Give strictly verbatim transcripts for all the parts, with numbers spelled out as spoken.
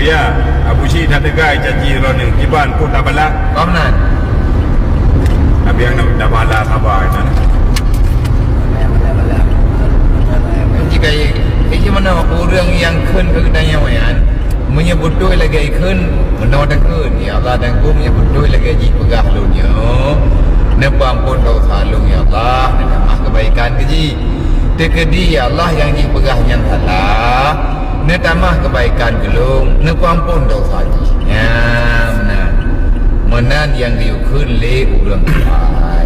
Ya, Abu Syik that teuka caci droeneuh, kiban pun tak balah. Bagaimana? Tapi nyang nak tak balah sabar kan. Jika, jika mana ureuëng nyang kheun keu geutanyoe nyan, meunyoe beutôi lagée kheun, meunoe takheun, "Ya Allah, Teungku, meunyoe beutôi lagée jih peugah lôn nyoe, neupeuamphon desya lôn, ya Allah, neutamah keubaikan keu jih. Teukeudi, ya Allah, nyang jih peugah nyan salah, neutamah keubaikan keu lôn, neupeuamphon desya jih." Nyan meunan. Meunan nyang geuyue kheun lé ureuëng kafé.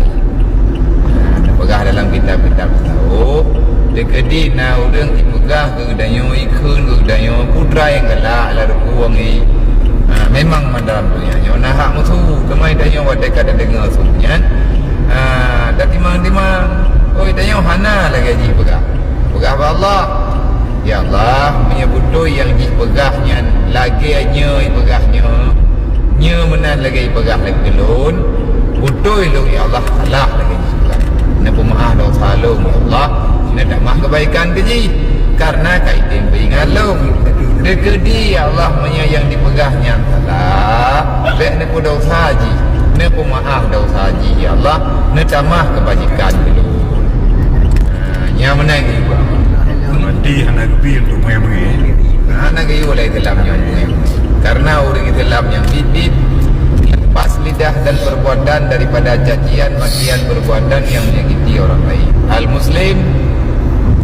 Nah, teupeugah dalam kitab-kitab tasawuf, teukeudi na ureuëng jipeugah keu geutanyoe, ikheun keu geutanyoe, putra nyang galak lam ruku wangi. Ha, memang dalam donya nyoe na hak musu, teuma geutanyoe watée ka tadeungoe su nyan, ha, tatimang-timang, oh, geutanyoe hana lagée jih peugah. Peugah bak Allah, "Ya Allah, meunyoe beutôi nyang jih peugah nyan lagée nyoe jipeugah nyoe, nyoe meunan lagée jipeugah lé keu lôn, beutôi lôn, ya Allah, salah lagée jih peugah. Neupeumeuáh desya lôn, ya Allah, neutamah keubaikan keu jih, kareuna ka item peuingat lôn. Teukeudi, ya Allah, meunyoe nyang jipeugah nyan salah, bék neupeudesya jih, neupeumeuáh desya jih, ya Allah, neutamah keubaikan keu lôn." Ha, nyan meunan. Mati hana geubi untuk mengé-mengé. Hana geuyue lé dalam nyoe mengé-mengé. Karena ureuëng Islam nyang biet-biet lepas lidah dan perbuatan daripada cacian makian perbuatan yang menyakiti orang lain. Al-Muslim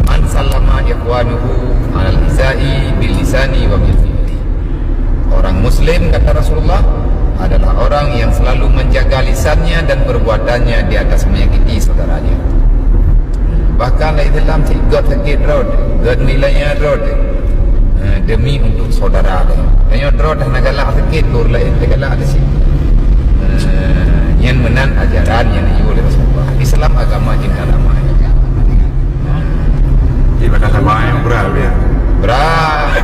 man sallama ikhwanuhu alal izai bil lisani wa bil fi'li. Orang Muslim, kata Rasulullah, adalah orang yang selalu menjaga lisannya dan perbuatannya di atas menyakiti saudaranya. Bahkan lam Islam cit göt sakét rot, göt nilainya rot, eh, demi untuk saudara dia. Tanyoe rot hana galak sakét, tur laén teugalak di situ. Eh, nyan meunan ajaran nyang geuyue lé Rasulullah. Islam agama cinta damai. Ibadah sabar nyang berat, ya. Berat.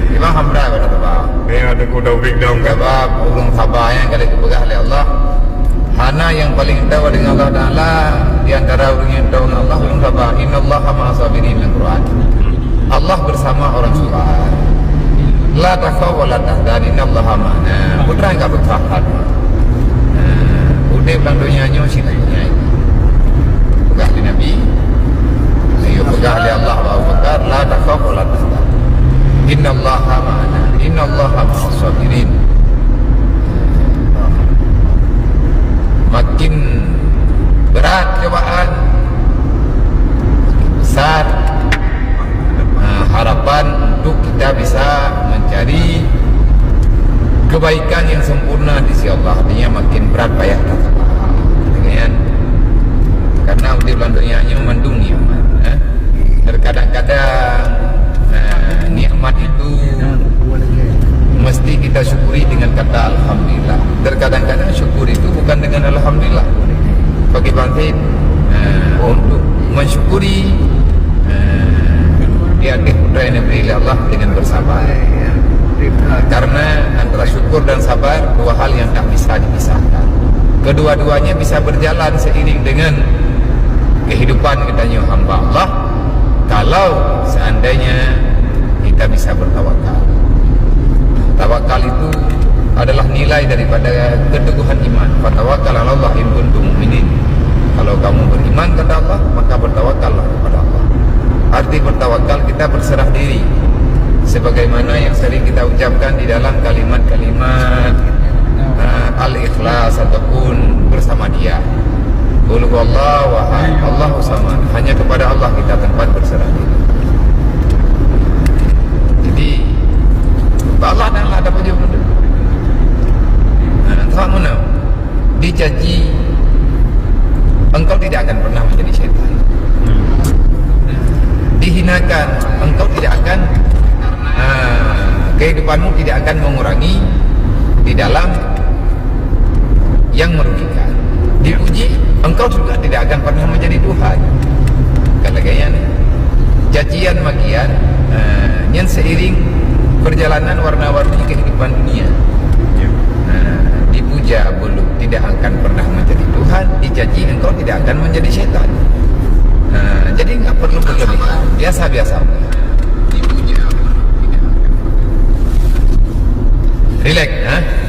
Memang ham berat ibadah sabar. Memang Teungku Taufik dong. Sabab ureuëng sabar nyan ka lheueh geupeugah lé Allah, hana nyang paleng tao deungon Allah Taala di antara ureuëng nyang tao deungon Allah, ureuëng sabar. "Innallaha ma'as sabirin" lam Quran. Allah bersama orang sabar. "La takhaf wa la tahzan, innallaha ma'ana." Putra enggak bersahabat. Nah, udeb lam donya nyoe sila nyan. Peugah lé Nabi, ayo peugah lé Allah bak Abu Bakar, "La takhaf wa la tahzan. Innallaha ma'ana. Innallaha ma'as sabirin." Makin berat cobaan, besar, ha, harapan untuk kita bisa mencari kebaikan yang sempurna di sisi Allah. Artinya makin berat payah kita. Kan? Karena udeb lam donya nyoe mandum nikmat, eh? Terkadang-kadang, nah, nikmat itu mesti kita syukuri dengan kata alhamdulillah. Terkadang-kadang syukur itu bukan dengan alhamdulillah. Bagi bangkit, nah, untuk mensyukuri, nah, di atas putra yang diberi oleh Allah dengan bersabar. Karena antara syukur dan sabar dua hal yang tak bisa dipisahkan. Kedua-duanya bisa berjalan seiring dengan kehidupan kita nyoe hamba Allah, kalau seandainya kita bisa bertawakal. Tawakal itu adalah nilai daripada keteguhan iman. "Fatawakkal 'alallah in kuntum mu'minin." Kalau kamu beriman, kata Allah, maka bertawakallah kepada Allah. Arti bertawakal, kita berserah diri. Sebagaimana yang sering kita ucapkan di dalam kalimat-kalimat, eh, al-ikhlas ataupun bersama Dia. Qul huwallahu ahad, Allahu samad. Hanya kepada Allah kita tempat berserah diri. Jadi, Allah dan Allah ada punya benda. Nah, tak mana? Dicaci, engkau tidak akan pernah menjadi syaitan. Dihinakan, engkau tidak akan, ah, kehidupanmu tidak akan mengurangi di dalam yang merugikan. Dipuji, engkau juga tidak akan pernah menjadi Tuhan. Kalau gaya ni, cacian makian, ah, nyan seiring perjalanan warna-warni kehidupan dunia. Ya. Ah, dipuja belum tidak akan pernah menjadi Tuhan, dicaci engkau tidak akan menjadi setan. Nah, jadi enggak perlu berlebihan, biasa-biasa. Dipuja, tidak akan. Cek, ha?